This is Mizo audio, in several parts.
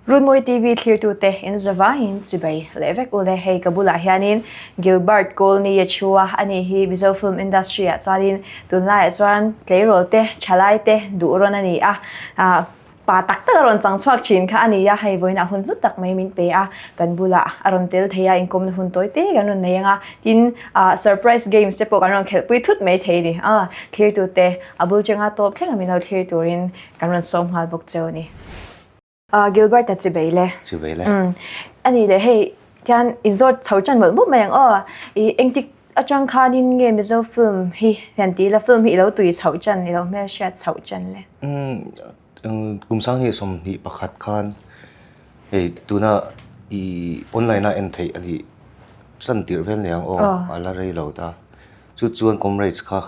Runmawi TV thlirtute in zavaiin chibai leh vek ule hei ka bulah hianin Gilbert Kawlni a thu a, ani hi Mizo film industry ah chuanin tunlaiah chuan tleirawl te thalai te duh rawn a ni a, pa tak tak a rawn chang chhuak thin kha a ni a, hei vawiinah hun hlu tak mai min pe a, kan bulah a rawn tel thei a, inkawmna hun tawi te kan rawn nei ang a, tin surprise games te pawh kan rawn khelhpui thut mai thei a ni, thlirtute a bul changa tawp thleng a min lo thlir turin kan rawn sawm nghal bawk cheu a ni. Gilbert a chibei le. Chibei le. Ani le hei tian inzawt chho tan mawlh mawlh mai ang aw. I engtik atang khanin nge Mizo film hi hian ti ila film hi ilo tui chhoh tan ilo hmelhriat chhoh tan le. Kum sang hi 21 khan hei tuna i online a en theih a nih chan tirh vel ni ang aw a la rei lo ta. Chu chuan comrades kha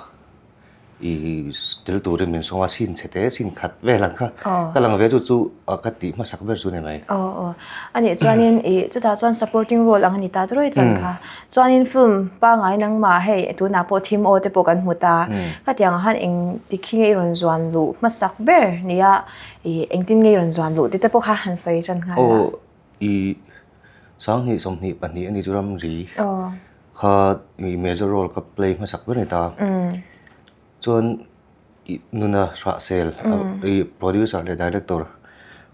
I tel turin min sawm a, sin chhe te, sin khat vel ang kha ka lang ve chu chu ka tih hmasak ber chu ni mai. Aw aw. Anih chuanin i chutah chuan supporting role ang a ni ta tawrh chan kha. Chuanin film pangngai nangmah hei tunah pawh thim aw te pawh kan hmu ta. Khatiang ah khan eng tikhi nge i rawn zuan luh hmasak ber nia i engtin nge i rawn zuan luh tih te pawh kha han sawi tan nghal a. Aw i 2022 a ni chu ramri. Kha i major role ka play hmasak ber a ni ta. Chuan i nuna hrahsel i producer leh director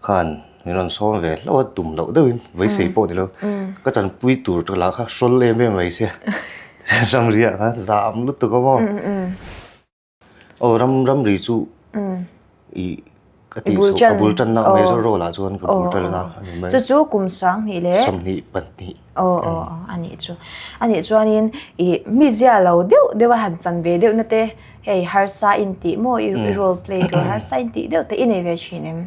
khan min rawn sawm ve hlauh a tum loh deuhin vaisei pawh ni lo. Ka chanpui tur ka lah kha hrawl em em mai sia ramriah khan zam lutuk a maw. Aw ram ramri chu i ka tih chu ka bul tanna a major role ah chuan ka bul tan a ani mai. Chu chu kum 20 leh 22. Aw aw aw anih chu. Anih chuanin i mizia lo deuh deuh a han chan ve deuh na te hei harsa in tih maw i role play tur harsa in tih deuh te i nei ve thin em?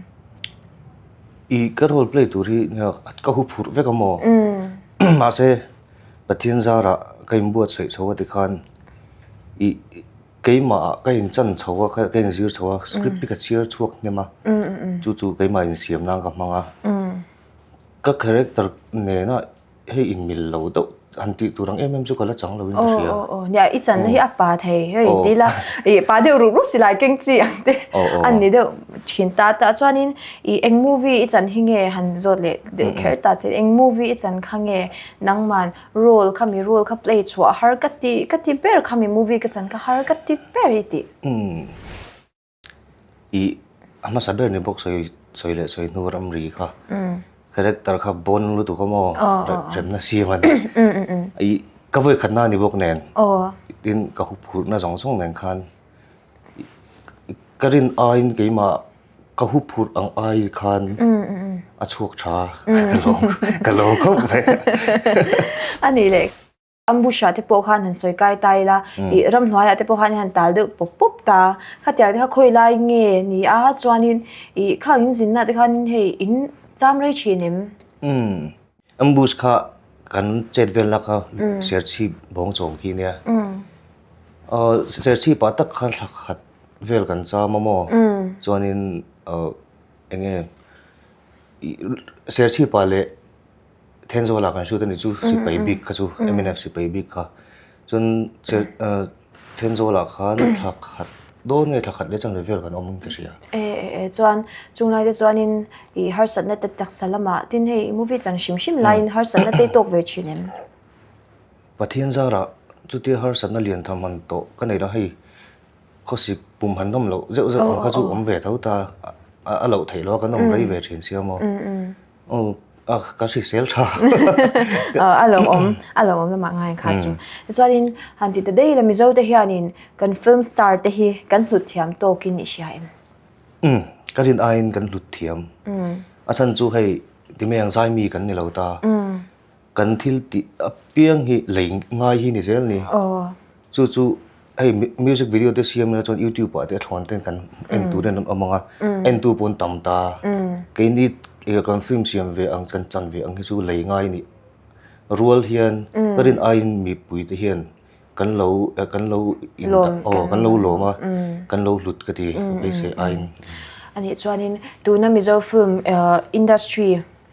I ka role play tur hi nia ka huphurh vek a maw? Mahse Pathian zarah ka inbuatsaih chho a tikhan i Keimah ka inchan chho a, ka inzir chho a, script hi ka chhiar chhuak hnem a, chu chu keimah insiam nan ka hmang a. Ka character nena hei inmil lo deuh han tih tur ang em em chu ka la chang lo in ka hria. Aw aw nia i channa hi a pa thei hei ti ila i pa deuh rup rup silai keng chi ang te a ni deuh thin ta ta chuanin i eng movie i chan hi nge han zawt leh deuh kher ta che eng movie i chan kha nge nangman Role kha mi role kha play chhuah har ka ti ka ti ber kha mi movie ka chan kha har ka ti ber i tih. Umm i a hmasa ber ni bawk sawi sawi leh sawi hnu ramri kha character kha bon lutuk a maw remna siam a ni i ka vawi khatna a ni bawk nen tin ka huphurhna zawng zawng nen khan Ka rin aiin keimah ka huphurh ang ai khan a chhuak tha ka lo khawp mai. A nih leh ambush ah te pawh khan han sawi kai ta ila ih ramhnuai ah te pawh khan han tal deuh pawp pawp ta khatiang te kha khawi lai nge ni a chuanin ih khang in zinna te khanin hei in cham rei thin em? Ambush kha kan chet vel na kha Serchhip bawngchawm khi nia. Serchhip ah tak khan thla khat vel kan cham a maw chuanin eng nge Serchhip ah leh Thenzawl ah kan shoot a ni chu sipai bik kha chu MNF sipai bik kha chuan Thenzawl ah khan thla khat dawn nge thla khat leh chanve vel kan awm in ka hria. E e chuan chung lai te chuanin i harsatna te taksa lamah tin hei movie chan hrim hrim laiin harsatna te tawk ve thin em? Pathian zarah chutia harsatna lian tham han tawh ka nei lo hei khawsik pum han nawm loh zeuh zeuh ang kha chu awm ve tho ta a loh theih loh a kan awm rei ve thin sia maw aw a ka hrisel tha a lo awm a lo awm lamah ngai kha chu chuanin han ti ta daih ila Mizo te hianin kan film star te hi kan hlut thiam tawkin i hria em? Umm ka rin aiin kan hlut thiam a chhan chu hei ti mai ang zai mi kan ni lo ta. Kan thil tih apiang hi lei ngai hi ni zel ni. Chu chu hei music video te siam ila chuan youtube ah te a thlawn ten kan en tur hian an awm ang a, entu pawh an tam ta. Keini kan film siam ve ang kan chan ve ang hi chu lei ngai ni. Rual hian ka rin aiin mipui te hian kan lo kan lo in aw kan lo lawm a, kan lo hlut ka ti beisei aiin. Anih chuanin tuna Mizo film industry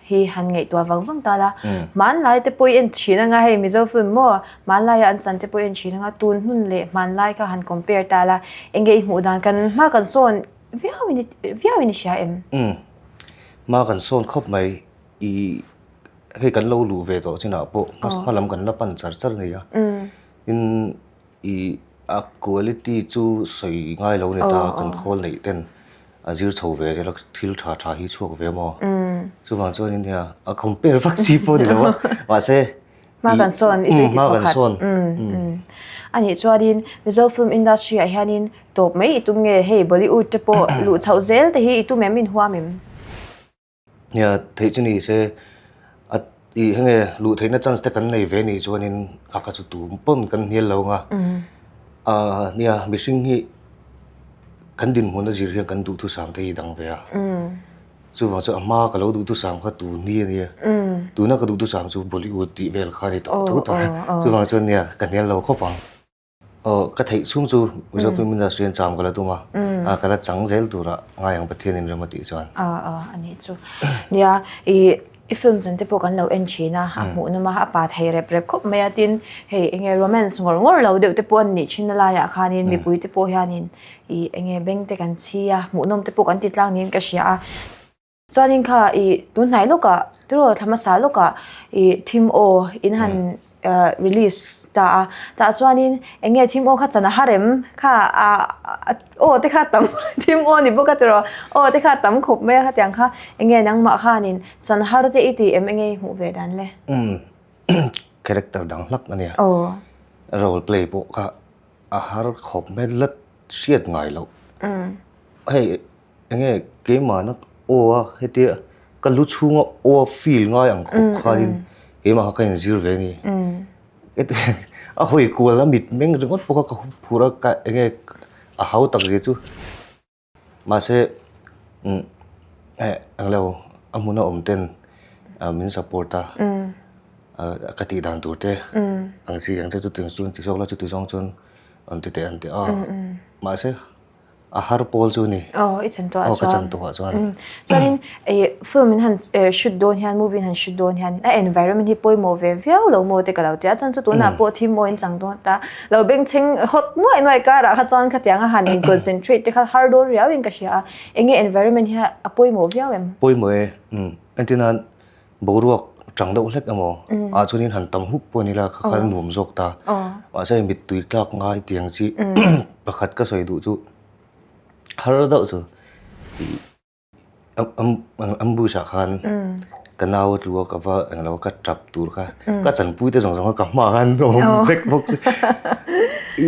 hi han ngaihtuah vang vang ta la. Hmanlai te pawh i en thin anga hei Mizo film maw hmanlaia an chan te pawh i en thin anga tun hun leh hmanlai kha han compare ta la enge i hmuh dan kan hma kan sawn viau in viau in i hria em? Umm. Hma kan sawn khawp mai i hei kan lo luh ve tawh chinah pawh hma lam kan la pan char char a ni a. Tin i a quality chu sawi ngai lo a ni ta kan khawl neih ten a zir chho ve zel a thil tha tha hi chhuak ve maw. Chuvang chuanin nia a compare vak chi pawh a ni lo a mahse Hma kan sawn i sawi ti thaw khat. A nih chuanin Mizo film industry ah hianin tawp mai i tum nge hei Bollywood te pawh luh chhoh zel te hi i tum em in huam em? Nia theih chu ni se a i henge luh theihna chance te kan nei ve nih chuanin kha kha chu tum pawn kan hnial lo ang a. Nia mihring hi kan dinhmun a zir hian kan duhthusam te hi dang ve a. Chuvang chu a hma ka lo duhthusam kha tun hi a nia. Tuna ka duhthusam chu Bollywood tih vel kha a ni tawh tho tawh a. Chuvang chuan nia ka hnial lo khawp ang. Aw ka theih chhung chu Mizo Film Industry an cham ka la tum a, ka la chang zel turah ngai ang Pathian in rem a tih chuan. Aw aw a nih chu. Nia i i film chan te pawh kan lo en thin a, a hmuh nawm a, a pa thei rep rep khawp mai a tin hei eng nge romance ngawr ngawr lo deuh te pawh an nih thin na laiah khanin mipui te pawh hianin I enge beng te kan chhi a, hmuhnawm te pawh kan ti tlang niin ka hria a. Chuanin kha i tunhnai lawkah tiraw thla hmasa lawkah i thim aw in han release ta a, tah chuanin enge thim aw kha chan a har em kha a aw te kha tam thim aw ni bawk a tiraw aw te kha tam khawp mai a khatiang kha enge nangmah khanin chan har te i ti em enge i hmuh ve dan le? Umm character dang hlak a nia, role play pawh kha A har khawp mai la hriat ngai loh. Hei enge keimahna aw a hetia ka lu chhunga aw a feel ngai ang khawp khanin keimah kha ka inzir ve a ni. A hawi kual a mit meng ringawt pawh kha ka huphurh a ka enge a hau tak zia chu. Mahse eh englo a hmuna awm ten min support a ka tih dan tur te ang chi ang che chutiang chuan ti zawk la chuti zawng chuan an ti teh an ti a mahse a har pawl chu a ni. Aw i chan tawh ah chuan. Aw ka chan tawh ah chuan. Chuanin film in han shoot dawn hian movie in han shoot dawn hian a environment hi pawimawh ve viau lo maw te ka lo ti a, chuan chu tunah pawh thim maw in chang dawn ta lo bengchheng hawt nuaih nuaih karah kha chuan khatiang a han in concentrate te kha har dawn riau in ka hria a, enge environment hi a pawimawh viau em? Pawimawh e, umm entir nan boruak chang deuh hlek emaw ah chuanin han tam huk pawh ni la kha khan nuam zawk ta, mahse mittui tlak ngai tiang chi pakhat ka sawi duh chu har deuh chu ih. Ambush ah khan ka nau a tlu a ka va englo ka tap tur kha ka chanpui te zawng zawng kha ka hma khan a awm vek bawk chu i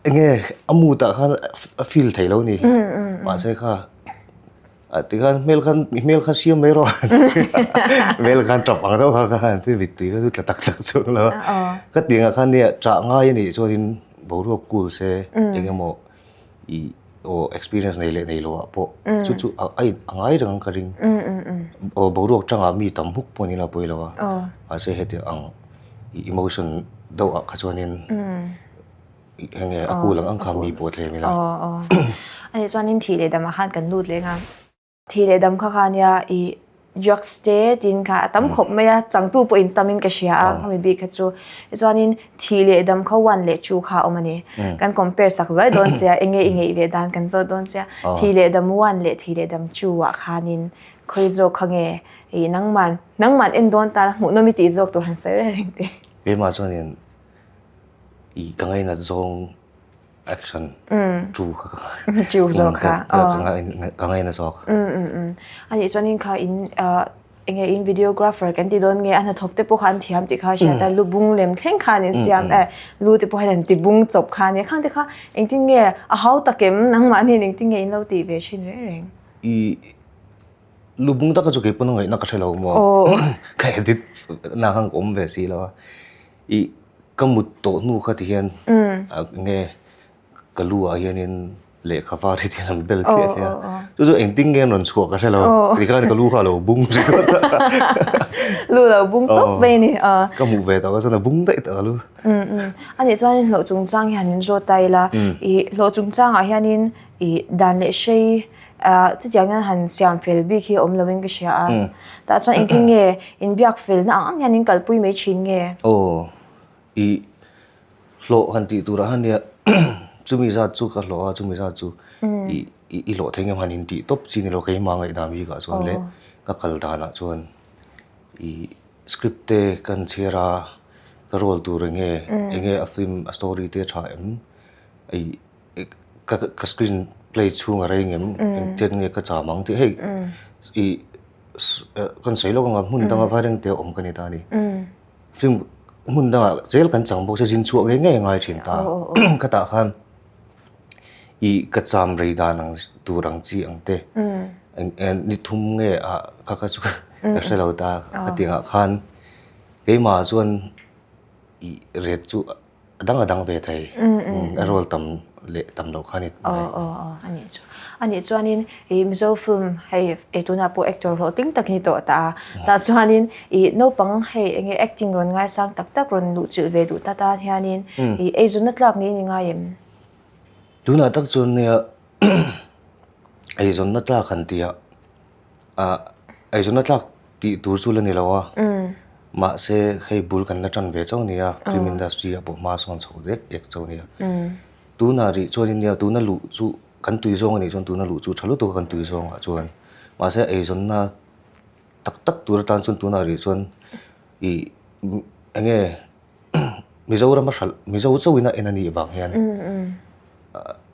enge a mood ah khan a feel thei lo a ni mahse kha tikhan hmel khan i hmel kha siam mai rawh hmel khan tap ang deuh kha khan mittui kha chu tla tak tak chuang lo a ka tih angah khan nia chah ngai a nih chuanin boruak cool se engemaw i aw experience nei leh nei loh ah pawh chu chu a a a ngai reng ang ka ring aw boruak tangah mi tam huk pawh nila pawi lo a mahse hetiang ang i emotion deuh ah kha chuanin eng nge a kul ang ang kha mi pawh thlem ila. Anih chuanin thih leh damah khan kan lut leh ang. Thih leh dam kha kha nia i drugs te tin kha a tam khawp mai a, changtu pawh in tam in ka hria a khami bik kha chu. Tichuanin thih leh dam kha one leh two kha a awm a ni. Kan compare sak zuai dawn che a, enge i ngeih ve dan kan zawt dawn che a. Thih leh dam one leh thih leh dam two ah khanin khawi zawk kha nge i nangman nangman en dawn tan a hmuhnawm i tih zawk tur han sawi reng reng teh. Keimah chuanin i ka ngainat zawng action chu kha chu zawk kha ka ngaina zawk. Anih chuanin kha in enge in videographer kan ti dawn nge a hnathawk te pawh kha an thiam tih kha hriat a lu bung lem thleng khan in siam e lu te pawh hian an ti bung chawp kha ania khang te kha engtin nge a hau tak em nangmahniin engtin nge in lo tih ve thin reng reng. I lu bung taka chu keipawn a ngaihna ka hre lo maw ka edit na khan ka awm ve si lo a i Ka mut tawh hnu kha ti hian nge ka lu ah hianin lehkha var hi thil an bel thliah thliah a, chu chu engtin nge an rawn chhuah ka hre lo, tikhan ka lu kha a lo bung ringawt a. Lu lo bung tawp mai a ni. Ka hmuh ve tawh kha chuan a bung daih tawh a lu. Anih chuan hlawh chungchang hi han inzawt ta ila, i hlawh chungchangah hianin i dan leh hrei chutiang hian han siam fel bik hi a awm lovin ka hria a, tah chuan engtin nge inbiak felna ang ang hian in kalpui mai thin nge? Aw, i hlawh han tih turah hian nia chumi zat chu ka hlawh a, chumi zat chu i. I hlawh thei ngem han intih tawp chi ni lo keimah ngaihdan bikah chuan leh ka kal danah chuan i script te ka han chhiar a, ka role tur eng nge eng nge a film a story te a tha em i ka ka screen play chhung a rei ngem engtiat nge ka cham ang tih hei i kan sawi lawk anga hmun danga vaireng te a awm ka ni ta a ni. Film hmun dangah zel kan chang bawk se zin chhuah ngei ngei a ngai thin ta khatah khan. I ka cham rei dan ang tur ang chi ang te eng eng ni thum nge ah kha kha chu ka hre lo ta ka ti angah khan keimah chuan i ret chu a dang a dang ve thei a role tam leh tam loh kha a ni mai. Aw aw a nih chu a nih chuanin i Mizo film hei ei tunah pawh actor hlawhtling tak hi ni tawh ta a tah chuanin i naupang hei eng nge acting rawn ngaisang tak tak rawn luhchilh ve duh ta tan hianin i eizawnna tlak niin i ngai em? Tunah tak chuan nia eizawnna tlak han tih ah ah eizawnna tlak tih tur chu la ni lo a mahse hei bul kan la tan ve chauh a ni a film industry ah pawh hma sawn chho dek dek chauh a ni a tunah rih chuan nia tuna luh chu kan tui zawng a nih chuan tuna luh chu tha lutuk a kan tui zawngah chuan mahse eizawnna tak tak tur atan chuan tunah rih chuan ih eng nge. Mizoram a hralh Mizo chauhin a en a nih vang hian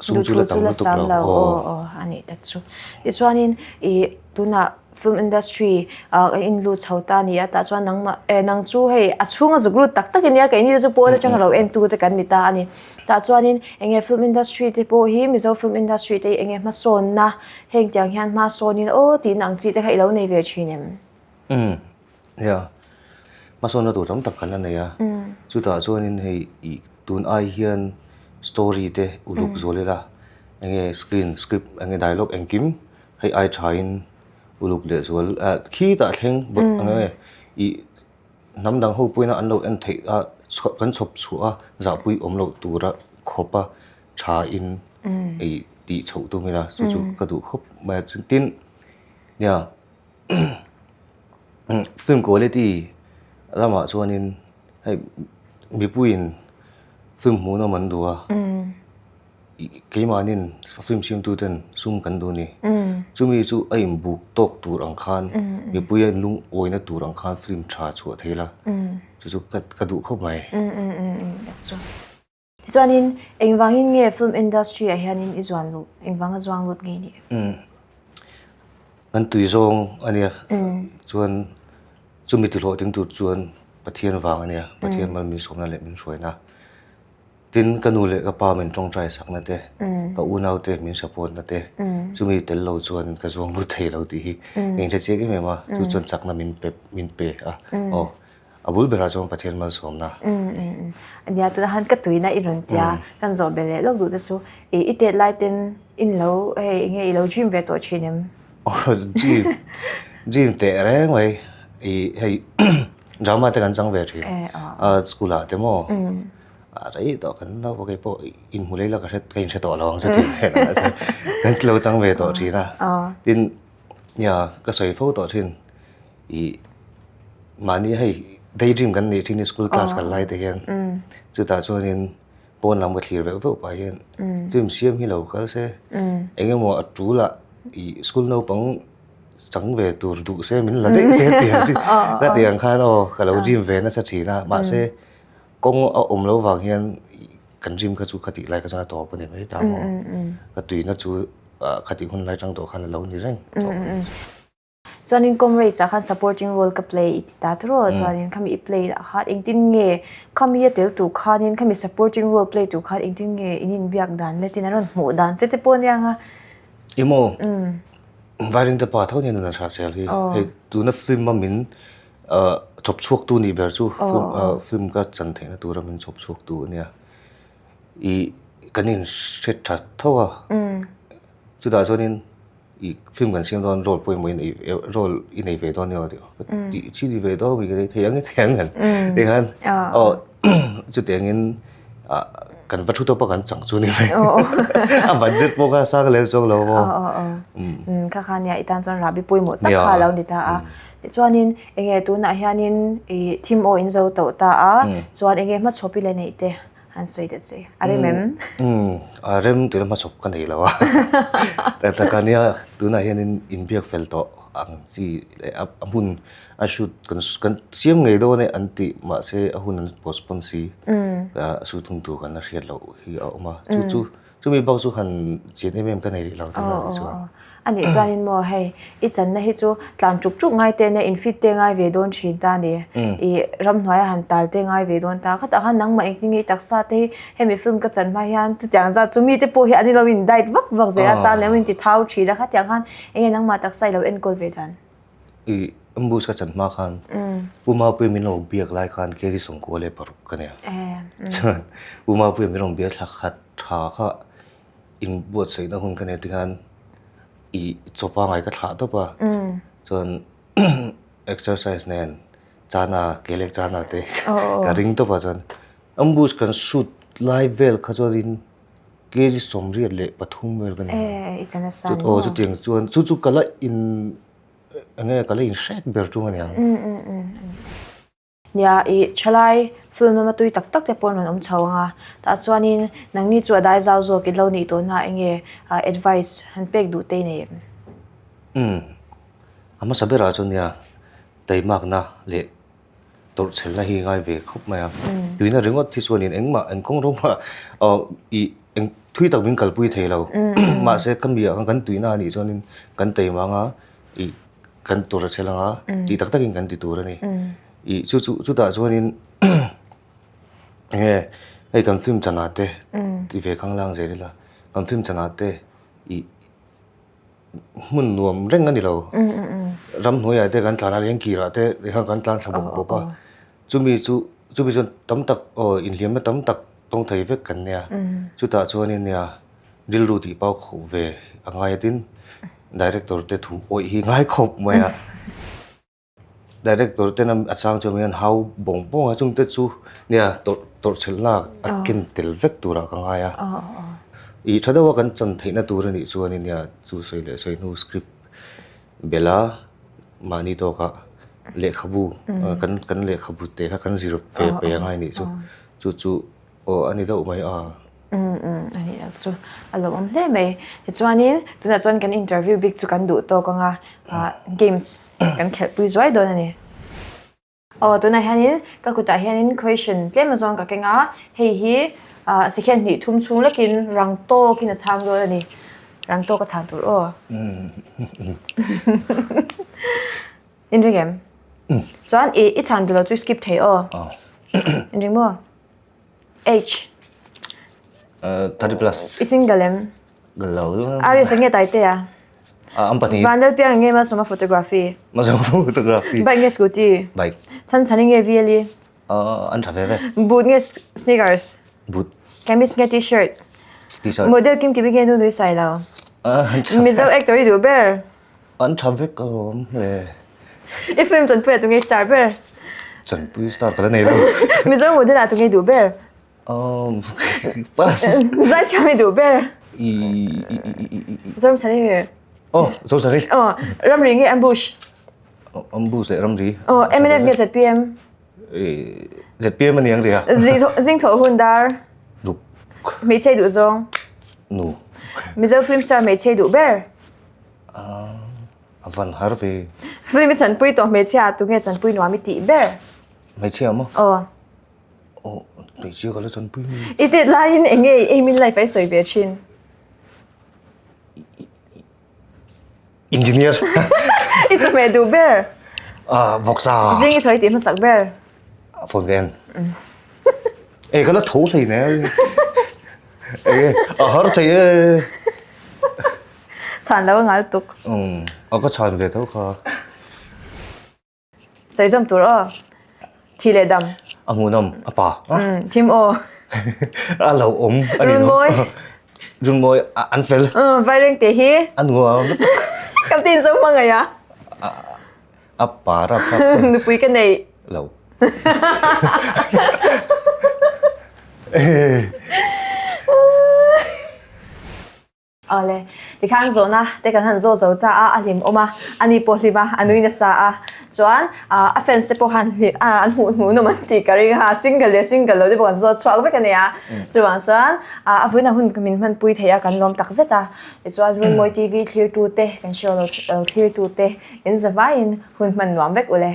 sum chu la tam lutuk lo. Aw aw a nih tak chu. Tichuanin ih tunah film industry ah kan in lut chho ta a ni a tah chuan nangmah eh nang chu hei a chhunga zuk lut tak tak a nia keini te chu pawn atanga lo en tu te kan ni ta a ni. Tah chuanin eng nge film industry te pawh hi Mizo film industry te hi eng nge hmasawnna heng tiang hian hmasawnin aw tihna ang chi te kha i lo nei ve thin em? Umm Nia, hmasawnna tur tam tak kan la nei a, chutah chuanin hei ih tun ai hian story te uluk zual ila eng nge screen script eng nge dialogue engkim hei ai thain uluk leh zual ah khitah thleng bawk ang nge ih hnam dang ho pawhin an lo en theih a kan chhawp chhuah a zahpui awm loh tura khawp a thain ih tih chhoh tum ila chu chu ka duh khawp mai a tin nia. Film quality lamah chuanin hei mipuiin film hmuhnawm an duh a, keimahnin film siamtuten sum kan duh a ni. Chumi chu a inbuk tawk tur ang khan mipui a lungawina tur ang khan film tha chhuah thei la, chu chu ka duh khawp mai. Tichuanin, engvangin nge film industry ah hianin i zuan luh? Engvanga zuang lut nge nih? Kan tui zawng a nia. Chuan chumi ti hlawhtling tur chuan Pathian vang a nia. Pathian mal min sawmna leh min hruaina. Tin, ka nu leh ka pa min tawngtai sakna te, ka unau te min support na te, chumi tel lo chuan ka zuang lut thei lo tih hi ka inhre chiang em em a. Chu chuan chakna min pe min pe a. Aw. A bul berah chuan Pathian malsawmna. Nia tunah khan ka tuina i rawn tia kan zawh belh leh lawk duh te chu i i tet lai ten in lo hei enge i lo dream ve tawh thin em? Aw dream dream teh reng mai i hei drama te kan chang ve thin a school ah te maw a rei tawh kan lo kei pawh inhmu lei la ka hre ka inhre tawh lo ang chu tih vel ah kan lo chang ve tawh thin a tin nia ka sawi fo tawh thin. I mahni hei daydream kan neih thin hi school class kal lai te hian chutah chuanin pawn lam ka thlir veuh veuh pah hian film siam hi lo kal se eng emaw a tul ah i school naupang chang ve tur duh se min la daih se tih ang chi ka tih ang khan aw ka lo dream ve nasa thin a mahse kawng a awm loh vang hian kan dream kha chu khatih lai kha chuan a tawp a ni mai ta maw ka tuina chu khatih hun lai tang tawh khan a lo ni reng tawh. Chuanin Comrades ah khan supporting role ka play i ti ta tawrh a, chuanin khami i play lah khan engtin nge khami a tel tur khanin khami supporting role play tur khan engtin nge in inbiak dan le tin an rawn hmuh dan che te pawh ania ang a. Emaw Vairing te pa tho nia nun a hra sel hi hei tuna film a min chhawp chhuak tu nih ber chu film ka chan theihna tura min chhawp chhuak tu ania i kan inhre tha tho a chutah chuanin I film kan siam dawn role pawimawh in role i nei ve dawn emaw tih ka tih chi ni ve dawn mi ka thei ang thei ang han tikhan aw chutiangin ah kan va thu tawp a kan chang chu ni mai a budget pawh kha sang lem chuang lo maw kha kha nia i tan chuan rahbi pawimawh tak kha lo ni ta a tichuanin enge tunah hianin i thim aw in zo tawh ta a chuan enge hmachhawp i la neih te. Han sawi ta che. A rem em? Umm, a rem tih lam hmachhawp ka nei lo a. Tak tak a nia, tunah hianin inbiak fel tawh ang chi leh a hmun a shoot kan kan siam ngei dawn e an tih mahse a hun an postpone si. A shoot hun tur kan la hriat loh hi a awm a. Chu chu Chumi bak chu han chian em em ka nei rih lo tunah rih chuan. A nih chuanin maw hei i channa hi chu tlan tuk tuk ngai te nia infit te ngai ve dawn thin ta ni. I ramhnuaia han tal te ngai ve dawn ta. Khatah khan nangmah engtin nge i taksa te hi hemi film ka chan hma hian chutiang zat chu mite pawh hi an ilo in diet vak vak zel a chang leh an in ti thau thin a khatiang khan enge nangmah taksa ilo enkawl ve dan. I ambush ka chan hma khan Pu Mapuia min lo biak lai khan kg sawmkua leh paruk ka nia. Chuan Pu Mapuia min rawn biak thla khat tha kha in buatsaihna hun ka nei tikhan i chaw pangai ka thlah tawp a. Chuan exercise nen chana ke leh chana te ka ring tawp a chuan ambush kan shoot lai vel kha chuanin kg 83 vel ka ni. Aw chutiang chuan chu chu ka la in Enge ka la inhrek ber ṭung a niang. Nia, i thalai film lama tui tak tak te pawh an rawn awm chho ang a, tah chuanin nangni chu a dai zau zawk in lo nih tawh hna enge advice han pek duh te i nei em? Umm, a hmasa berah chuan nia taimakna leh tawrhchhelna hi ngai ve khawp mai a, tuina ringawt hi chuanin engmah eng kawng rawngmah ih eng thui tak min kalpui thei lo mahse ka mi ah khan kan tuina a nih chuanin kan taima anga ih kan tawrh a chhel anga tih tak takin kan ti tur a ni ih chu chu chutah chuanin enge hei kan film chanah te ti ve khanglang zel ila kan film chanah te ih. Hmun nuam reng a ni lo. Ramhnuaiah te kan tlan a, lengkirah te tikhan kan tlan thla bawp bawp a. Chumi chu chumi chuan tam tak aw inhliamna tam tak tawng thei vek kan nia. Chutah chuanin nia rilru tih pau khuh ve a ngai a tin director te thu awih hi ngai khawp mai a. Director ten a chang chuan hian hau bawng bawng a chungte chu nia tawrh tawrh chhelh lak a ken tel vek turah ka ngai a. Ih tha deuha kan chan theihna tur a nih chuanin nia chu sawi leh sawi hnu script bela mahni tawkah lehkhabu kan kan lehkhabu te kha kan zir ve pe a ngai nih chu chu chu Aw a ni deuh mai a. Umm umm a nih loh chu a lo awm hle mai. Tichuanin tunah chuan kan interview bik chu kan duh tawk ang a, ah games kan khelhpui zuai dawn a ni. Aw tunah hianin ka kutah hianin question tlem azawng ka keng a, hei hi ah second hnih thum chhung lekin rang tawkin a chhang dawn a ni. Rang tawk a chhan tur aw. In ring em? Chuan i i chhan duh loh chu skip thei aw. In ring maw? H. 30 plus. I single em? Lo. Aris nge Taitea? An pahnih. Vanlalpiang nge Malsawma photography? Malsawma photography. Bike nge scooty? Bike. Chhan chhan nge VLE? An tha ve ve. Boot nge sneakers? Boot. Kamis nge t-shirt? T-shirt. Model Kim Kimi nge Nunui Sailo? Mizo actor i duh ber? An tha vek alawm le. I film chanpui ah tunge star ber? Chanpui star ka la nei lo. Mizo model ah tunge duh ber? Um, pass. Zaithiam i duh ber? I i i i i i. Zoramchhani nge? Oh, Zoramchhani. Oh, ramri nge ambush? Ambush leh ramri. Oh, MNF nge ZPM? ZPM a ni ang ria. Zing thawh hun dar? Duk. Hmeichhe duh zawng? Nu. Mizo film star hmeichhe duh ber? A van har ve. Film i chanpui tawh hmeichhia tunge chanpui nuam i tih ber? Hmeichhia maw? Aw. Aw, hmeichhia ka la chanpui mi. I tet laiin eng nge i aim in life a i sawi ve thin? Engineer. I chawhmeh duh ber? Ah, vawksa. Zing i thaw i tih hmasak ber? Phone ka en. E ka la tho hlei ne. E a har thei e. Chhan lo a ngal tuk. Um, a ka chhan ve tho kha. Sawi zawm tur aw. Thi leh dam. A hmuhnawm, a pa. Um, thim aw. A lo awm a ni no. Runmawi. Runmawi an fel. Um, vaireng te hi. A nuam lutuk. Kam tin zo hmangaih a. A pa rap kha. Nupui ka nei. Lo. Awle, tikhan zawhna te kan han zawh zo ta a, a hlim awm a, ani pawh hlim a, a nui nasa a, chuan a fans te pawh khan an hmuh hmuh nawm an tih ka ring a, single leh single lo te pawh kan zawt chhuak vek a nia. Chuvang chuan a vawiin a hun min hmanpui thei a, kan lawm tak zet a, tichuan Runmawi TV thlirtu te, kan show lo thlirtu te in zavaiin hun hman nuam vek ule.